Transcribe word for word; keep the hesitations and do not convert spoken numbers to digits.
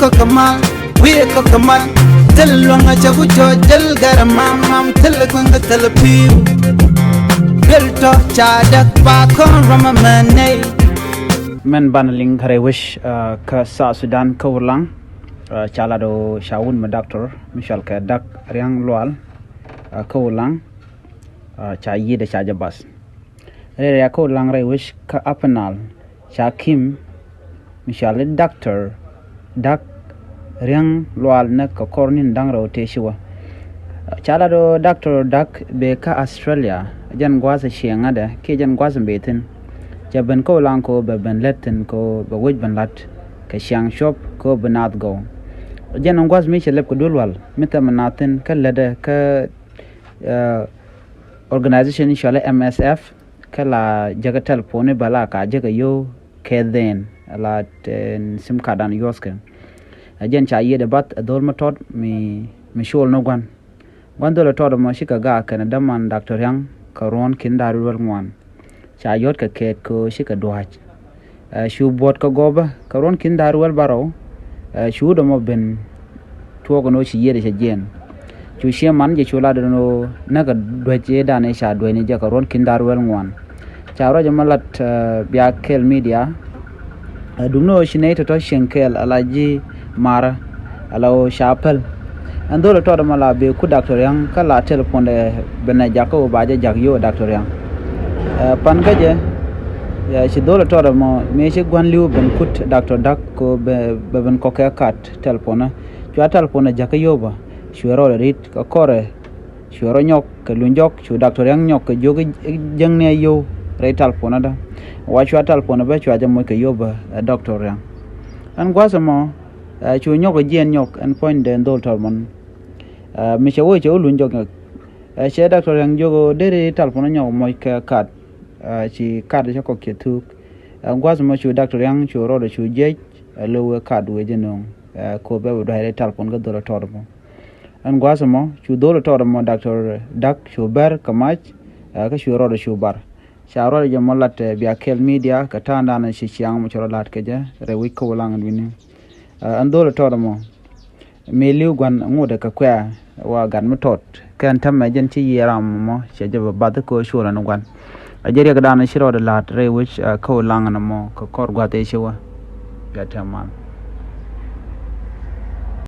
Kɔk kɛ mal, wi̱i̱ kɔk kɛ mal. Thil luäŋ a cɛ ku cɔ jäl gɛr mam mam, thil kueŋ kɛ thil pi̱i̱u. Duel tɔ ca däk ba kɔn rɔm a mɛ nɛy. Mɛn banɛ liŋ kärɛ wec, ah, kä South Sudan kä Wulaŋ, ah, ca lat ɔ ca wut mi doctor mi cɔal kɛ Dak Riaŋ Lual, ah, kä Wulaŋ, ah, ca yiëëdɛ ca jɛ bath. Rɛy riakä Wulaŋ rɛy wec kä Upper Nile, ca kim mi cɔal i̱ Doctor Dak Riaŋ Lual näk kɛ kɔr ni̱n da̱ŋ rɛw tëë ci wä. Ca lat ɔ Doctor Dak bëë kä Australia, jɛn gua̱a̱th ɛ ciɛŋädɛ kiɛ jɛn gua̱a̱th in bëë thi̱n. Cɛ ben kä Wulaŋ kɛ ɣöö bɛ ben lät thi̱n kɛ ɣöö bɛ wec ben la̱t kɛ ciaŋ cuɔ̱p kɛ ɣöö bi naath gɔw. Jɛn ɛn gua̱a̱th mi cɛ lɛp kɛ duel wal mi thɛmɛ naath thi̱n kä lätdɛ kä, eh, organization cɔalɛ M S F, kä la jäkä telephone bä la ka jäkä yio̱w kɛ dhɛn la, eh, sim card dan yuɔthkɛ. Ɛ jɛn ca yiëëdɛ bath ɛ dho̱l mi tɔt mi, mi col ni gua̱n. Gua̱n dho̱l ɛ tɔt ɛmɔ cikɛ gaak kɛnɛ däman Doctor Riaŋ kɛ ruɔ̱n ki̱n da̱r wäl ŋuan. Ca yɔ̱t kɛ kɛɛt kɛ ɣöö cikɛ dua̱a̱c. Ɛ, cu buɔ̱t kɛ gɔpä kɛ ruɔ̱n ki̱n da̱r wäl bärɔw. Ɛ, cu wut ɛmɔ ben tuɔɔk ɛn ɣöö ci yiëëdɛ cɛ jiɛɛn. Cu ciɛ man jɛ cu lat ɛn ɣöö näkɛ duäc ëëdan ëë ca duäcni jɛ kɛ ruɔ̱n ki̱n da̱r wäl ŋuan. Ca ruac ɛmɔ lat, ɛ, bia kɛɛl media. Ɛ, duŋni ɣöö ci nɛy tɔ̱tɔ̱ cieŋ kɛɛl ala ji̱ marä ala ɣöö ca päl. Ɛn dho̱l ɛ tɔt ɛmɔ la bëë kut Doctor Riaŋ kä la telephone dɛ ben ɛ jakä ɣöö ba jɛ jak yio̱w ɛ Doctor Riaŋ. Ɛ, pan kä jɛ, ɛ, ci dho̱l ɛ tɔt ɛmɔ mëë ci gua̱n li̱w ben kut Doctor Dak kɛ ɣöö bɛ, bɛ ben kɔk kɛ card telephone. Cua telephone ɛ jakä yio̱w bä, cuɛ rɔɔdɛ ri̱t kɛ kɔrɛ, cuɛ rɔ nyɔk kɛ luny jɔk, cu Doctor Riaŋ nyɔk kɛ jiök i̱ jäŋni a yio̱w rɛy telephone dä. Wa cua telephone bä cua jɛ moc kɛ yio̱w bä, ɛ, Doctor Riaŋ. Ɛn gua̱a̱th ɛmɔ, ɛ, cu nyɔk ɛ jiɛɛn nyɔk ɛn puɔ̱nydɛ ɛn dho̱l tɔt ɛmɔ. Ɛ, mi cɛ wee cɛ wä luny jɔk nyɔk. Ɛ, cɛ Doctor Riaŋ jiök ɣöö deri telephone nyɔk moc kɛ card. Ɛ, ci card cɛ kɔk cɛ thuk. Ɛ, gua̱a̱th ɛmɔ cu Doctor Riaŋ cu rɔɔdɛ cu jiɛc, ɛ, lo̱k wee card wee jɛ nööŋ. Ɛ, kɛ ɣöö bɛ bɛ dua̱c rɛy telephone kä dho̱l ɛ tɔt ɛmɔ. Ɛn gua̱a̱th ɛmɔ cu dho̱l ɛ tɔt ɛmɔ Doctor Dak cu bär kɛ mac, ɛ, kä cu rɔɔdɛ cu bar. Ca ruac jɛ mɔ lat, ɛ, bia kɛɛl media kɛ ta̱a̱ŋdan ci ciaŋ mɔ cɛ rɔ la̱t kɛ jɛ rɛy wec kä Wulaŋ dui̱ni. Ɛ, ɛn dho̱l ɛ tɔt ɛmɔ mëë li̱w gua̱n ŋotdɛ kɛ kuɛ̈ɛ̈ wa gat mi tɔt kɛn täämɛ jɛn ci yiëë ram mɔ cɛ jɛ bɛ bath kä cuɔl ɛn gua̱n. Ɛ jɛ riɛkdan ci rɔɔdɛ la̱t rɛy wec, ɛ, kä Wulaŋ ɛn ɛmɔ kɛ kɔr gua̱th ëë ci wä. Bia tɛm mal.